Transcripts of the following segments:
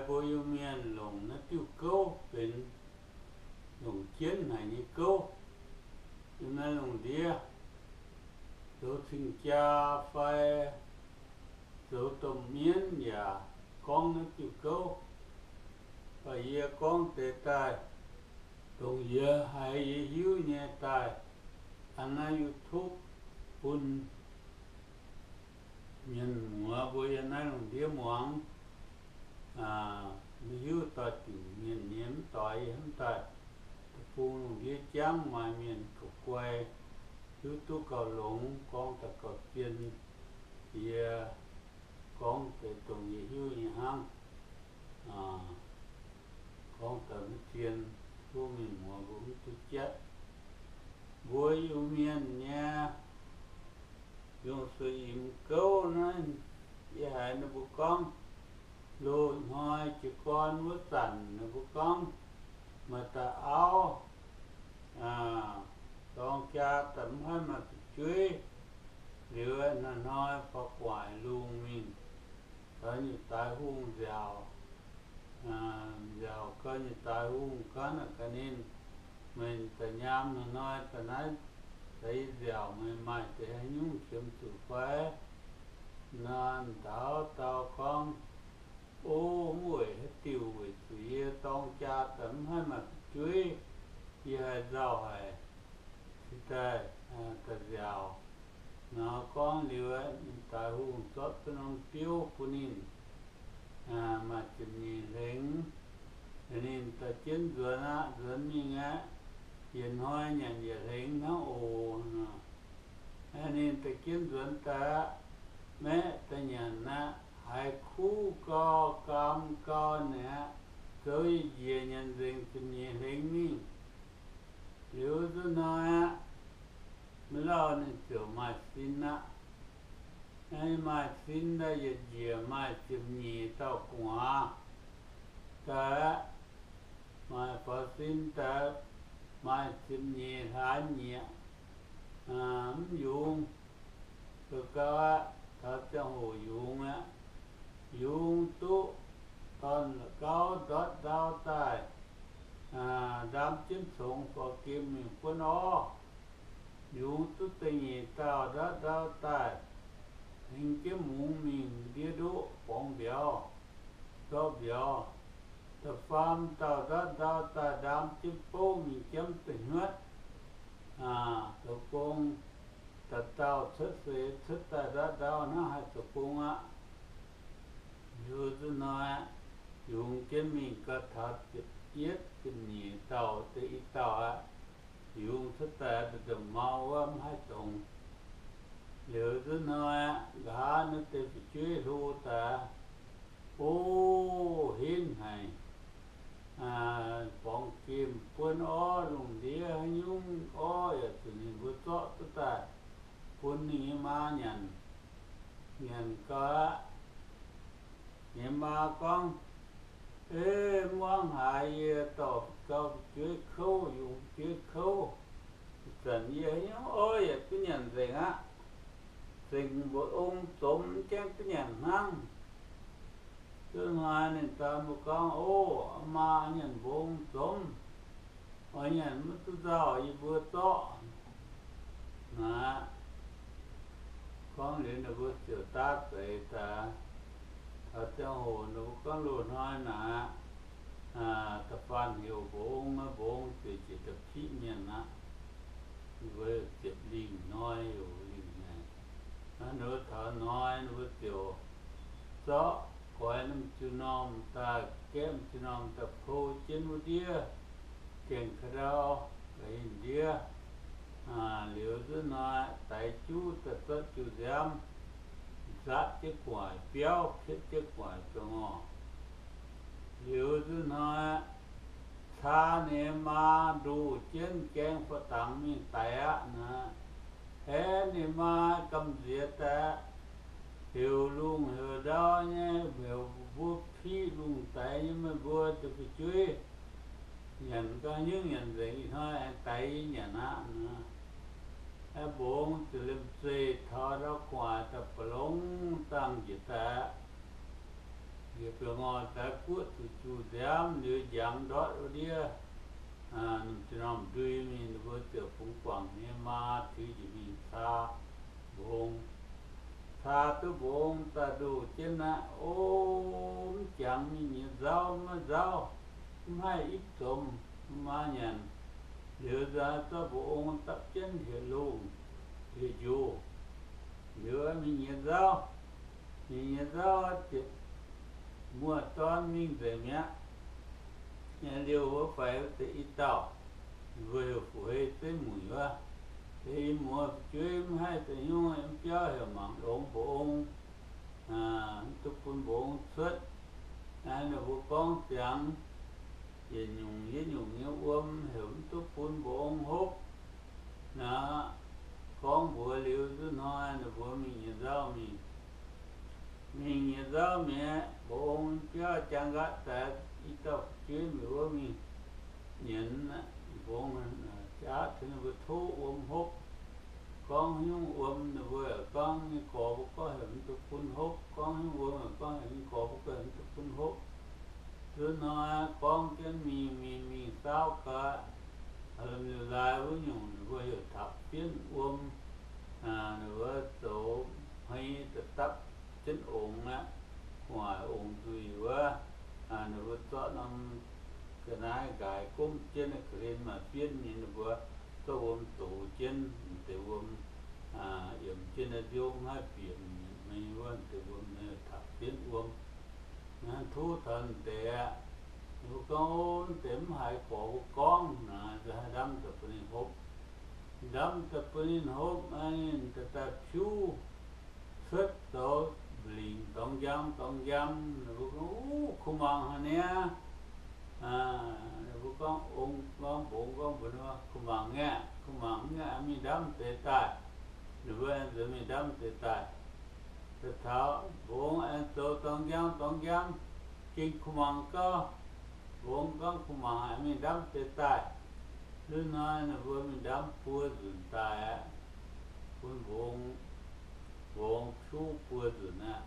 Mbuo Iu-Mienh longc naaiv diuh gouv benx longc jienv haic nyei gouv. Yiem naaiv lungh ndiev zoux cing-jaa fai zoux domh mienv yaac gorngv naaiv diuh gouv. Baac yie gorngv deix daaih, dongh yie haiz yie hiuv nyei daaih an naaiv YouTube bun mienh muoz mbuo yiem naaiv lungh ndiev muangx. Maiv hiuv doix diuc mienh nyei mv doix yie hnamv daaih, deic-bung lungh ndiev jangv maaih mienh gauh guai, hiuv duqv gauh longx, gorngv daaih gauh zien. Yie gorngv deix dongh yie hiuv nyei hnangv. Gorngv daaih maiv zien, tov mienh muoz mbuo mv duqv jatv. Mbuo Iu-Mienh nyei yungh suiv imx gouv naaiv, yie haiz ninh mbuo gorngv, loz hnoi jiez gorn wuov zanc ninh mbuo gorngv maaih dauh auv dorng jaa daaih mv haih maaih fu'jueiv. Liuz hnoi-hnoi faaux gu'nguaaic lungh mingh caux nyei daaix hungh nziaauc, nziaauc gau nyei daaix hungh gaav naaic gaax ninh, meih daaih nyaam hnoi-hnoi daaih naaiv daaih yie nziaauc meih maaih deix haaix nyungc qiemx zuqc fai? Naaiv ndaauv dau gorngv, O, mv weic haaix diuc, weic zuqc yie dorng jaa daaih mv haih maaih fu'jueiv, yie haiz nzauh haic, cingx daaih daaih nziaauc. Nor gorngv liuz, ninh daaix hungh zorqv duqv norm biouv bun ninh, maaih ziepc nyeic hlengx. Ninh daaih jienv nzuonx aqv, nzuonx mingh aqv, yietc hnoi nyanc yietc hlengx hnangv oc. Ninh daaih jienv nzuonx daaih aqv, maeqv daaih nyanc aqv, haiz kuv gau, gaam gau naaic aqv, zoux yie njiec nyanc nzengc ziepc nyeic hlengx mingh. Liuz zuqc hnoi aqv, maiv lauh ninh ziouc maaih sin aqv. Maaih sin daaih yietc njiec maaih ziepc nyeic dauh gu'nguaaz daaih aqv. Maaih faaux sin daaih maaih ziepc nyeic hlaax nyieqc, mv yungz. Zoux gau aqv, taux ziangh hoc yungz aqv. Yungz duqv dorn-gauv ndortv ndau daaih, ndaam jienv congx faaux gem mingh buonv orv. Yungz duqv da'nyeic dauh ndortv ndau daaih, hingh jienv mungz mingh ndiev ndoqv borngz mbiauz, zorqv mbiauz. Da'faam dauh ndortv ndau daaih ndaam jienv bouv mingh jamv da'nyuotv, zoux gong. Da'dauh cuotv seix cuotv daaih ndortv ndau hnangv haih zoux gong aqv. Liuz zuqc hnoi yungz jienv mingh gau taux ziepc yietv ziepc nyeic dauh deix i dauh aqv. Yungz cuotv daaih nduqc nduqc mau wuov mv haih dongz. Liuz zuqc hnoi aqv, nqa'haav naaiv deix fu'jueiv hlo daaih, O, henv haic, borngz gemh buonv orv lungh ndiev haaix nyungc orv yaac zuqc ninh mbuo zorqv duqv daaih bun ninh nyei maa nyanc. Nyanc gau aqv, ninh maa gorngv, E, mv muangx haaix, yie dorh gau fu'jueiv kouv, yungz fu'jueiv kouv. Ih zanc yie haaix nyungc orv yaac duqv nyanc nzengc aqv. Zengc mba'ong zomx mv gaengh duqv nyanc hnangv. Zuqc hnoi ninh daaih mbuo gorngv, O, maa, nyanc mba'ong zomx, oix nyanc maiv duqv nzauh, yie mbuo zorqv. Naaic, gorngv liuz ninh mbuo ziouc daav za'eix daaih. Taux ziangh hoc ninh mbuo gorngv loz hnoi naaic, da'faanh heuc mba'ong, mba'ong ziouc jiex da'piqv mienh aqv. Ninh mbuo ziepc lingh hnoi heuc lingh haic. Ninh mbuo taux hnoi ninh mbuo ziouc zorqv goix norm jiu-normh daaih, gaeqv norm jiu-normh daaih pou jienv wuov ndiev gaengh ka'ndau, ga'hinh ndiev. Liuz zuqc hnoi daix juv daaih zorqv jiu-nziaamv nzatv jienv gu'nguaaic biauv, pietv jienv gu'nguaaic zoux ngorc. Liuz zuqc hnoi caa ninh maa nduqc jienv gaeng fa'dangx mingh daix aqv naaic. Aeqv, ninh maa gamh nziex daaih heuc lungh heuc ndau nyei, heuc mbuo piqv lungh daix nyei, meih mbuo deix fu'jueiv nyanc gau nyungc nyanc nzengc, ih hnoi aengx daix yie nyanc aqv. Aeqv, mba'ong ziouc liemh zeih taux ndau gu'nguaaic daaih ba'longx dangh njiec daaih aqv. Yietc gu'nguaaz daaih guoqv zuqc juh nziaamv liuz njangx ndortv wuov ndiev, ninh ziouc norm ndui mingh, ninh mbuo ziouc fungx guangc nyei maa tiux njiec mingh caa mba'ong. Caa duqv mba'ong daaih ndoh jienv aqv, o, mv jangx mingh nyei nzauv maiv nzauv, mv haih ipv zomz maa nyanc. Liuz nzauv zorqv mba'ong dapv jienv hlieqv-longh hlieqv-njoh. Liuz mingh nyei nzauv, mingh nyei nzauv ziouc muoz-dorn mingh nzengc mi'aqv. Liouh wuov faix wuov deix i dauh, mbuo heuc Fu Hei Zeiv Muic wuov, deix i muoz fu'jueiv mv haih da'nyungc, mv biauv heuc mangc longx mba'ong, mv duqv bun mba'ong cuotv. Naaiv ninh mbuo gorngv ziangx, yietc nyungc yietc nyungc nyei wuom heuc mv duqv bun mba'ong hopv. Naaiv gorngv mbuox liuz nzunc hnoi ninh mbuo mingh nyei nzauv mingh. Mingh nyei nzauv mi'aqv, mba'ong biauv jangx nqaatv daaih i dauh fu'jueiv mingh wuov mingh nyienz mba'ong, jaav tengx ninh mbuo tov wuom hopv. Gorngv nyungc wuom ninh mbuo gorngv nyei gorx mbuo gorngv heuc mv duqv bun hopv, gorngv nyungc wuom gorngv heuc nyei gorx mbuo gorngv heuc mv duqv bun hopv. Nzunc hnoi gorngv jienv mingh mingh mingh saauv gaax, liuz laaix wuov nyungc ninh mbuo heuc taux fienv wuom. Ninh mbuo zoux hmei da'dapv jienv ongx aqv, gu'nguaaic ongx nzuih wuov. Ninh mbuo zorqv norm ga'naaiv nqaaix gomv jienv ga'hlen maaih fienv nyei, ninh mbuo zorqv wuom dox jienv deix wuom, yiemc jienv nziouv mv haih bieqc mingh wuov deix wuom, taux fienv wuom. Naaiv tov taux deix aqv. Ninh mbuo gorngv, Ov, deix mv haiz gorx mbuo gorngv naaic, haih ndamv daaih bun ninh hopv. Ndamv daaih bun ninh hopv, ninh daaih daaih piuv cuotv zoux lingc dorngx njang dorngx njang. Ninh mbuo gorngv, Uv, kuh mangc haic niaa. Ninh mbuo gorngv, ong gorngv, mba'ong gorngv mbuox ninh mbuo, Kuh mangc nyei, kuh mangc nyei, mingh ndamv deix daaih. Ninh mbuo aengx nzuonx mingh ndamv deix daaih. Daaih taux mba'ong aengx zoux dorngx njang dorngx njang, gengh kuh mangc gauh. Mba'ong gorngv, Kuh mangc haic, mingh ndamv deix daaih. Nzunc hnoi ninh mbuo mingh ndamv buo nzunc daaih aqv. Bun mba'ong, mba'ong piuv buo nzunc aqv.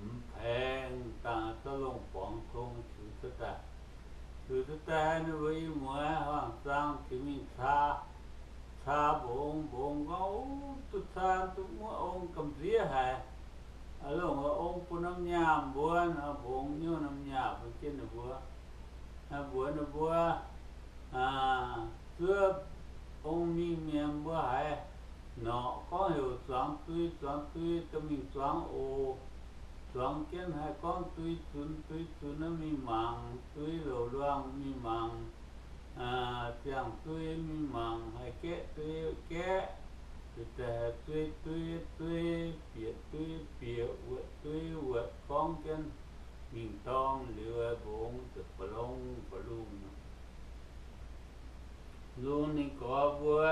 M'paengx dangh zorqv longh borngz tong tiux cuotv daaih. Tiux cuotv daaih ninh mbuo i muoz horngh zaang tiux mingh caa, caa mba'ong. Mba'ong gorngv, Uv, duqv caa duqv muoqv ong gamh nziev haic. Longc ong bun norm nyaah mbuo. Mba'ong nyouv norm nyaah bun jienv ninh mbuo, mbuox ninh mbuo, Zuov ong mingh mienh mbuo haiz norqc gorngv heuc zuangx dui, zuangx dui, dorh mingh zuangx oc. Zuangx jienv haih gorngv dui zunx, dui zunx mingh mangc, dui louc luangh mingh mangc, ziangh dui mingh mangc, haih gaeqv dui gaeqv, haih zuei dui zuei, bieqc dui bieqc, wuotc dui wuotc, gorngv jienv mingh dorngh liuz, mba'ong ziouc ba'long ba'lungh. Lungh ninh gorx mbuo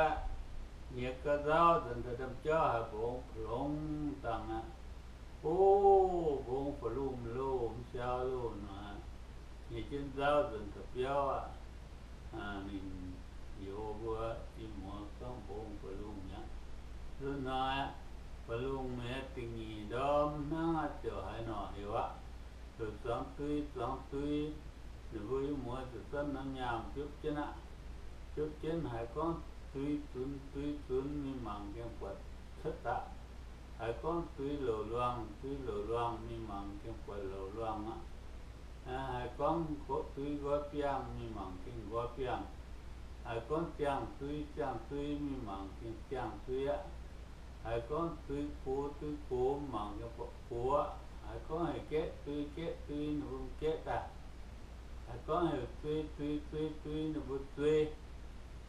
nyiex gauh nzauv nzengc, daaih ndamv jauv haiz mba'ong ba'long dangh aqv. O, mba'ong ba'lungh loh, m'siaau loh nor, nyiex jienv nzauv nzengc taux biauv aqv. Ninh youz mbuo i muoz gorngv mba'ong ba'lungh mi'aqv. Nzunc hnoi ba'lungh mi'aqv, dingh nyeic ndorm hnangv aqv, ziouc haaix nor heuc aqv, heuc zuangx dui, zuangx dui. Ninh mbuo i muoz ziouc zorqv norm nyaanh biopv jienv aqv. Biopv jienv haiz gorngv dui zunx, dui zunx, mingh mangc gengh buatc cuotv daaih. Haiz gorngv dui louc luangh, dui louc luangh, mingh mangc gengh buatc louc luangh aqv. Haiz gorngv dui nqoi biangh, mingh mangc gengh nqoi biangh. Haiz gorngv ziangh dui, ziangh dui, mingh mangc gengh ziangh dui aqv. Haiz gorngv dui gox, dui gox, mingh mangc gengh buatc gox aqv. Haiz gorngv heuc gaeqv dui, gaeqv dui, ninh mbuo gaeqv daaih. Haiz gorngv heuc zuei dui, zuei dui, ninh mbuo zuei,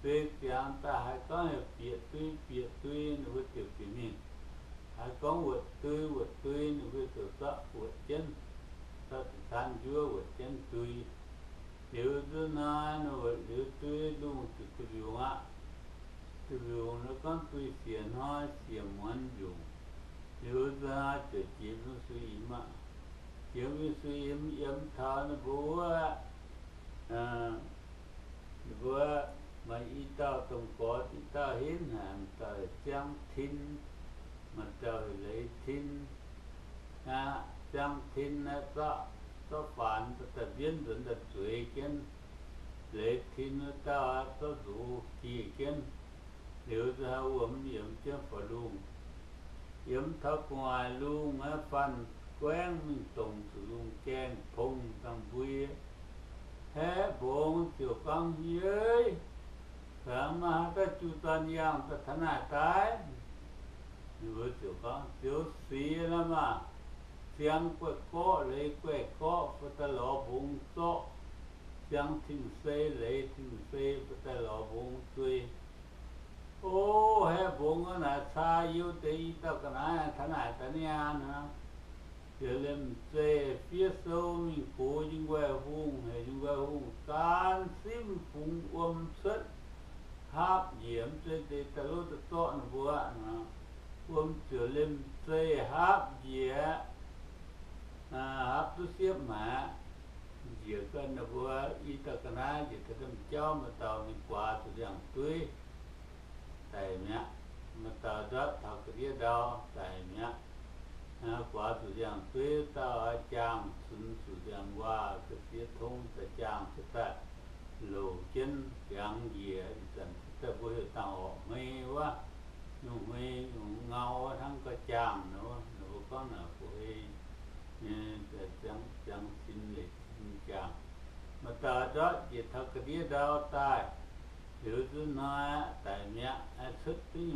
zuei ziangx daaih. Haiz gorngv heuc bieqc dui, bieqc dui, ninh mbuo ziouc bieqc mingh. Haiz gorngv wuotc dui, wuotc dui, ninh mbuo ziouc zorqv wuotc jienv, zorqv da'caanv njuov wuotc jienv dui. Liuz nzunc hnoi ninh wuotc liuz dui, lungh ziouc duih mbiungc aqv. Duih mbiungc nor gorngv dui siec hnoi siec muonz mbiungc. Liuz nzunc hnoi ziouc jiex mingh sui imx aqv. Jiex mingh sui imx yiem taux ninh mbuo wuov, ninh mbuo maaih i dauh domh gorx, i dauh henv haic, maaih dauh ziangv tin, maaih dauh leiz tin aqv. ziangh tin, zorqv faanx daaih mbienv nzuonx daaih zueiz jienv. Leiz tin wuov dauh zorqv nzox gih jienv. Liuz zuqc wuom yiemx jienv faaux lungh. Yiemx taux gu'nguaaic lungh, faanh guaengv mingh dongc zuqc lungh gaengh pong dangh mbui. Haeqv mbongx ziouc gorngv, Yie, haaix maaih haaix dauh jiu dorn yangh daaih taux naaiv daaih? Ninh mbuo ziouc gorngv, Ziouc sic la'maah, ziangh guaih gorqv leiz guaih gorqv bun daaih lorz mbongx zorqv, ziangh tim sei leiz tim sei bun daaih lorz mbongx zuei. O, haeqv mbongx naaic caa you deix i dauh ga'naaiv taux naaic daaih niaa nor, ziouc liemh zeih fiev sou mingh gox Yungh Nquaih Hungh, heuc Yungh Nquaih Hungh gan simv fungx wuom cuotv, haapv njiec mv zeiz deix daaih lov daaih zorqv ninh mbuo. Wuom ziouc liemh zeih haapv njiec, haapv duqv siepv maah, njiec ganh ninh mbuo i dauh ga'naaiv njiec taux domh jauv, maaih dauh mingh guaax zuqc ndiangx-dueiv daic mi'aqv. Maaih dauh ndortv taux ga'ndiev ndau daic mi'aqv. Guaax zuqc ndiangx-dueiv dauh jaangh cunx zuqc ndiangx-waac ga'sie tong daaih jaangh cuotv daaih louc jienv biangx njiec. Ih zanc daaih mbuo heuc dangh horqc hmei wuov, nyungc hmei nyungc ngau hnangv ga'jaangh nor, ninh mbuo gorngv naaic fu-ei nyei ziangx cin leiz cin jaangh. Maaih dauh ndortv njiec taux ga'ndiev ndau daaih, liuz zunv hnoi daic mi'aqv, cuotv duqv